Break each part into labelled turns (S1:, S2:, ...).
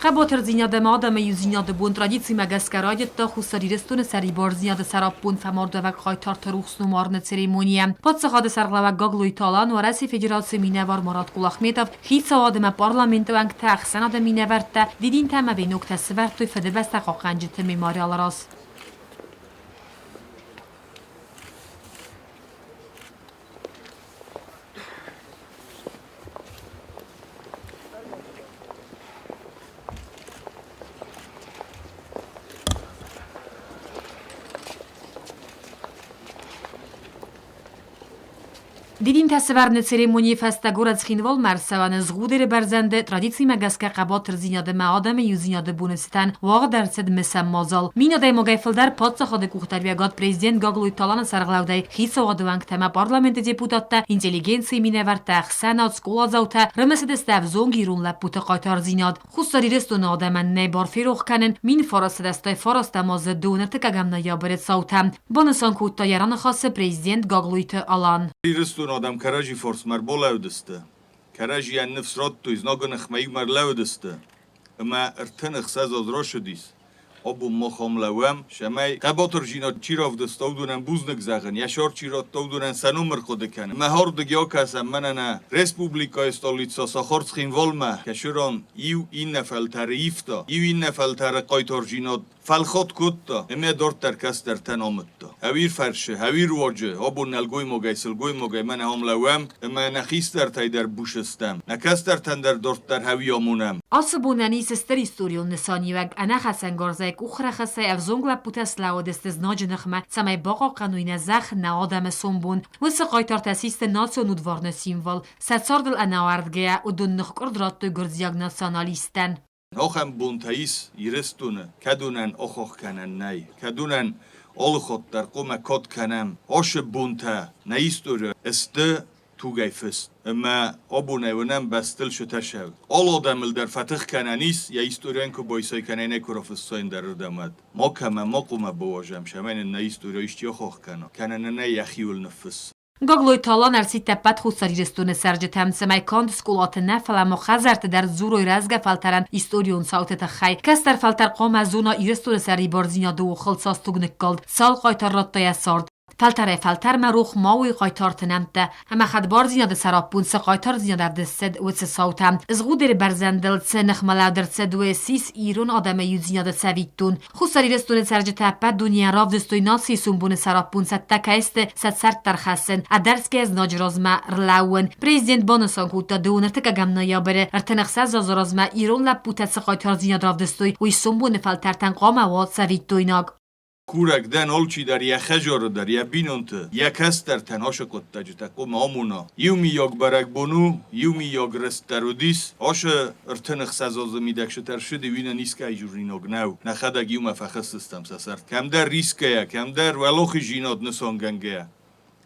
S1: Хъӕбатырдзинад ӕмӕ адӕмы иудзинады бон традицимӕ гӕсгӕ райдыдта Хуссар Ирыстоны сӕрибардзинады сӕраппонд фӕмардуӕвӕг хъайтарты рухс ном арыны церемонийӕ. Паддзахады сӕргълӕууӕг Гаглойты Алан, Уӕрӕсейы Федерацийы минӕвар Марат Кулахметов, хицауад ӕмӕ парламенты уӕнгтӕ, ӕхсӕнады минӕвӕрттӕ, дидинтӕ ӕмӕ веноктӕ сывӕрдтой Фыдыбӕстӕ хъахъхъӕнджыты мемориалы раз. Дидинтӕ сӕвӕрыны церемонийы фӕстӕ горӕт Цхинвалмӕ ӕрцӕуӕны Згъудеры бӕрзӕнды традицимӕ гӕсгӕ хъӕбатырдзинад ӕмӕ адӕмы иудзинады боны цытӕн уагъд ӕрцыд мысӕн мадзал. Мин адӕймагӕй фылдӕр паддзахады къухдариуӕгад президент Гаглойты Аланы сӕргълӕудӕй хицауады уӕнгтӕ ӕмӕ парламенты депутаттӕ, интеллигенцийы минӕвӕрттӕ, ӕхсӕнад, скъоладзаутӕ рымысыдысты ӕвзонг ирон лӕппуты хъайтардзинад. Хуссар Ирыстоны адӕмӕн нӕй бар ферох кӕнын 1989 азы 23 ноябры цаутӕ, банысан кодта йӕ раныхасы президент Гаглойты Алан.
S2: Ирыстоны адӕм кӕрӕдзи фарсмӕ ӕрбалӕудысты, кӕрӕдзийӕн ныфс радтой, знагы ныхмӕ иумӕ ӕрлӕууыдысты ӕмӕ 36 аз рацыдис. Абон мах ам лӕууӕм, цӕмӕй хъӕбатырдзинад чи равдыста, уыдонӕн бузныг зӕгъын, йӕ сӕр чи радта, уыдонӕн сӕ номыр хъуыды кӕнын. Мӕ ардыг акӕсӕм мӕнӕ нӕ республикӕйы столицӕ сахар Цхинвалмӕ, кӕсыран иу иннӕ фӕлтӕры ивта, иу иннӕ фӕлтӕры хъайтардзинад фӕлхатт кодта ӕмӕ дарддӕр кӕстӕртӕн амыдта. Ӕви фӕрсы, ӕви руаджы абон нӕлгоймагӕй, сылгоймагӕй мӕнӕ ам лӕууӕм ӕмӕ нӕ хистӕртӕй дӕр бус стӕм, нӕ кӕстӕртӕн дӕр дарддӕр ӕви амонӕм.
S1: Ацы бонӕн ис стыр историон нысаниуӕг, ӕнӕхӕцӕнгарзӕй, къухрӕхысӕй ӕвзонг лӕппутӕ слӕууыдысты знаджы ныхмӕ, цӕмӕй бахъахъхъӕной нӕ зӕхх, нӕ адӕмы сомбон. Уыцы хъайтартӕ систы национ удварны символ. Сӕ цардыл ӕнӕауӕрдгӕйӕ уыдон ныхкъуырд радтой гуырдзиаг националисттӕн.
S2: Ахӕм бонтӕ ис Ирыстоны, кӕдонӕн ахах кӕнӕн нӕй, кӕдонӕн алыхатт дӕр хъуамӕ кад кӕнӕм. Ацы бонтӕ нӕ историйы сты тугӕй фыст, ӕмӕ абонӕй уынӕм бӕстыл сытӕсӕг. Алы адӕмыл дӕр фӕтых кӕнӕн ис, йӕ историйӕн куы байсай кӕнӕ йын ӕй куы рафыссай ӕндӕрырдӕмад. Макӕмӕ ма хъуамӕ бауазӕм, цӕмӕй нын нӕ историйӕ исчи ахах кӕна, кӕнӕ нын ӕй йӕхиуыл ныффысса.
S1: Гаглойты Алан ӕрсидт ӕппӕт Хуссар Ирыстоны цӕрджытӕм, цӕмӕй канд скъолаты нӕ, фӕлӕ ма хӕдзӕртты дӕр дзурой рӕзгӕ фӕлтӕрӕн историон цауты тыххӕй. Кӕстӕр фӕлтӕр хъуамӕ зона Ирыстоны сӕрибардзинады охыл цас туг ныккалд, цал хъайтар радта йӕ цард. Фӕлтӕрӕй-фӕлтӕрмӕ рох ма уой хъайтарты нӕмттӕ ӕмӕ хӕдбардзинады сӕраппонд цы хъайтардзинад ӕвдыст цыд, уыцы цаутӕ. Згъудеры бӕрзӕндыл цы ныхмӕлӕуд ӕрцыд, уый ссис ирон адӕмы иудзинады цӕвиттон. Хуссар Ирыстоны цӕрджытӕ ӕппӕт дунейӕн равдыстой нацийы сомбоны сӕраппонд цӕттӕ кӕй сты сӕ цӕрддӕр хӕссын, ӕдӕрсгӕ знаджы размӕ рлӕууын. Президент банысан кодта, дыууын ӕртыккӕгӕм ноябры 36 азы размӕ ирон лӕппутӕ цы хъайтардзинад равдыстой, уый сомбоны фӕлтӕртӕн хъуамӕ уа цӕвиттойнаг.
S2: Курӕг дӕн алчидӕр йӕ хӕдзары дӕр, йӕ бинонты, йӕ кӕстӕртӕн ацы хъуыддаджытӕ хъуамӕ амона. Иумийаг бӕрӕгбон у, иумийаг рыст дӕр уыдис. Ацы 36 азы мидӕг цы тӕрсыди, уый нын искӕй зуринаг нӕу. Нӕхӕдӕг иумӕ фӕхӕсдзыстӕм сӕ сӕр. Кӕмдӕр рисгӕйӕ, кӕмдӕр уӕлахиздзинад нысангӕнгӕйӕ.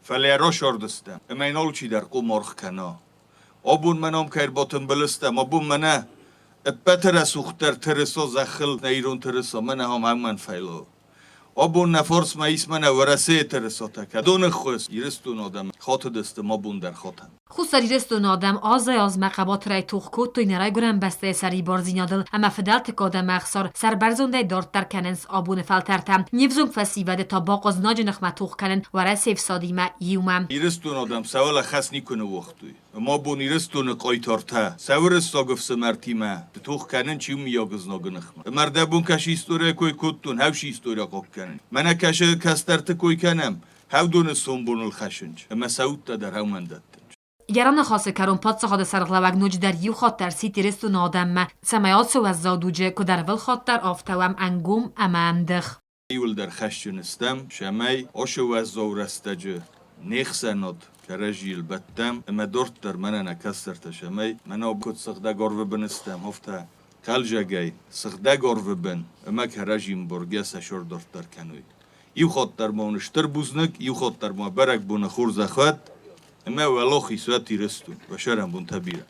S2: Фӕлӕ йӕ расардыстӕм, ӕмӕ йын алчидӕр хъуамӕ аргъ кӕна. Абон мӕ ном кӕй ӕрбатымбыл стӕм, абон мӕнӕ ӕппӕты рӕсугъддӕр тырыса зӕххыл, нӕ ирон тырыса, мӕнӕ ам ӕмӕн фӕйлауы. Абон нӕ фарсмӕ ис мӕнӕ Уӕрӕсейы тырысатӕ, кӕдоны ххуыс Ирыстоны адӕм хатыдысты ма бон дӕр хатӕн.
S1: Хуссар Ирыстоны адӕм азӕй-азмӕ хъӕбатырӕй тох кодтой нӕ райгуырӕн бӕстӕйы сӕрибардзинадыл ӕмӕ фыдӕлты кад ӕмӕ ӕхсар сӕрбӕрзондӕй дарддӕр кӕнынц абоны фӕлтӕртӕ. Не взонг фӕсивӕды та бахъуыд знаджы ныхмӕ тох кӕнын Уӕрӕсейы фсадимӕ иумӕ.
S2: Ирыстоны адӕм сӕ уӕлӕ хӕс никуы ныууагътой. Ӕмӕ абон Ирыстоны хъайтартӕ сӕ уырыссаг ӕфсымӕртимӕ тох кӕнын чи у мыййаг знагы ныхмӕ. Ӕмӕ ӕрдӕбон кӕсы историйӕ кой кодтон, хӕвсы историйӕ хъахъ кӕнын. Мӕнӕ кӕсы кӕстӕрты кой кӕнӕм, хӕвдоны сомбоныл хӕсынч, ӕмӕ сӕ удтӕ дӕр хӕумӕн дӕттынч.
S1: Йӕ раныхасы кӕрон паддзахады сӕргълӕууӕг ноджыдӕр иу хатт ӕрсидт Ирыстоны адӕммӕ, цӕмӕй ацы уӕззау дуджы куыд ӕрвылхатт дӕр, афтӕ уӕм ӕнгом ӕмӕ ӕмдых.
S2: Иуылдӕр хӕсджын стӕм, цӕмӕй ацы уӕззау рӕстӕджы не хсӕнад кӕрӕдзийыл бӕттӕм ӕмӕ дарддӕр мӕнӕ нӕ кӕстӕртӕ цӕмӕй мӕнӕ куыд сыгъдӕг арвы бын стӕм, афтӕ хъӕлдзӕгӕй сыгъдӕг арвы бын ӕмӕ кӕрӕдзи мбаргӕ сӕ сӕр дарддӕр кӕной. Иу хатт дӕр ма уын стыр бузныг, иу хатт дӕр ма бӕрӕгбоны хорзӕх уӕд ӕмӕ уӕлахиз уӕд Ирыстон, уӕ сӕрӕнбонтӕ бирӕ.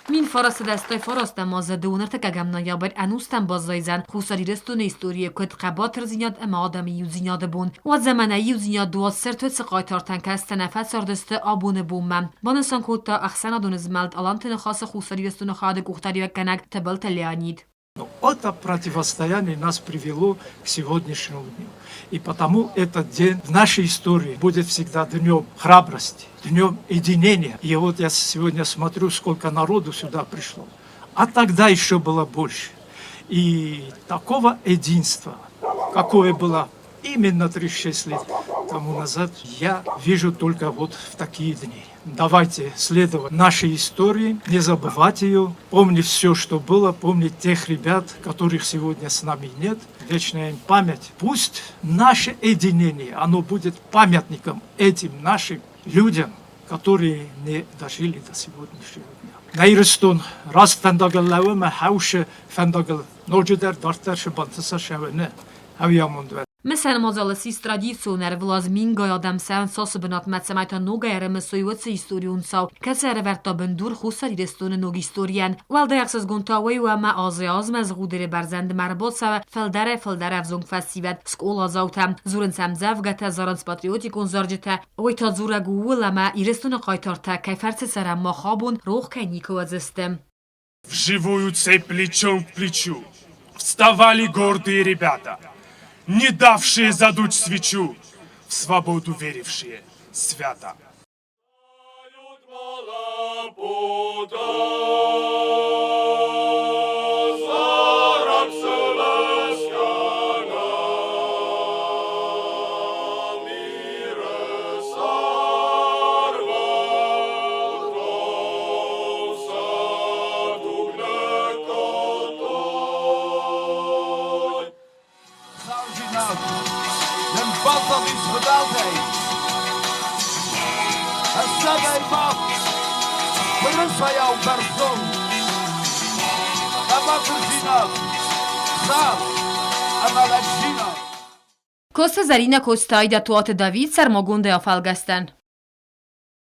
S1: 1989 азы 23 ноябрь ӕнустӕм баззайдзӕн Хуссар Ирыстоны историйы куыд хъӕбатырдзинад ӕмӕ адӕмы иудзинады бон. Уӕд заманӕй иудзинад дуадсӕрты цы хъайтартӕн кӕстӕ нӕ фӕцардысты абоны бонмӕ, банысан кодта ӕхсӕнадон змӕлд Аланты Ныхасы Хуссар Ирыстоны хайады къухдариуӕггӕнӕг Тыбылты Леонид.
S3: Но это противостояние нас привело к сегодняшнему дню. И потому этот день в нашей истории будет всегда днем храбрости, днем единения. И вот я сегодня смотрю, сколько народу сюда пришло. А тогда еще было больше. И такого единства, какое было именно 36 лет тому назад, я вижу только вот в такие дни. Давайте следовать нашей истории, не забывать ее, помнить все, что было, помнить тех ребят, которых сегодня с нами нет. Вечная им память. Пусть наше единение, оно будет памятником этим нашим людям, которые не дожили до сегодняшнего дня. Нӕ Ирыстон раст фӕндагыл лӕууы ӕмӕ хӕусы фӕндагыл ноджыдӕр дарддӕр цы бантыса сӕуыны ӕвиамонд уӕд.
S1: Мысӕн мадзалы ссис традицион ӕрвылаз мингай адӕм цӕуынц ацы бынатмӕ, цӕмӕй та ногӕй ӕрымысой уыцы историон цау, кӕцы ӕрӕвӕрдта бындур Хуссар Ирыстоны ног историйӕн. Уӕлдай ӕхсызгон та уый у, ӕмӕ азӕй-азмӕ Згъудеры бӕрзӕндмӕ ӕрбацӕуы фылдӕрӕй-фылдӕр ӕвзонг фӕсивӕд, скъоладзаутӕ, дзурынц ӕмдзӕвгӕтӕ, зарынц патриотикон зарджытӕ. Уый та дзурӕг у ууыл, ӕмӕ Ирыстоны хъайтартӕ кӕй фӕрцы цӕрӕм мах абон, рох кӕй никуы уыдзысты.
S4: Вживую цепь плечом к плечу вставали гордые ребята, не давшие задуть свечу, в свободу верившие свято.
S1: Коцты Зӕринӕ, Коцты Айда, Туаты Давид сӕрмагондӕй афӕлгӕстӕн.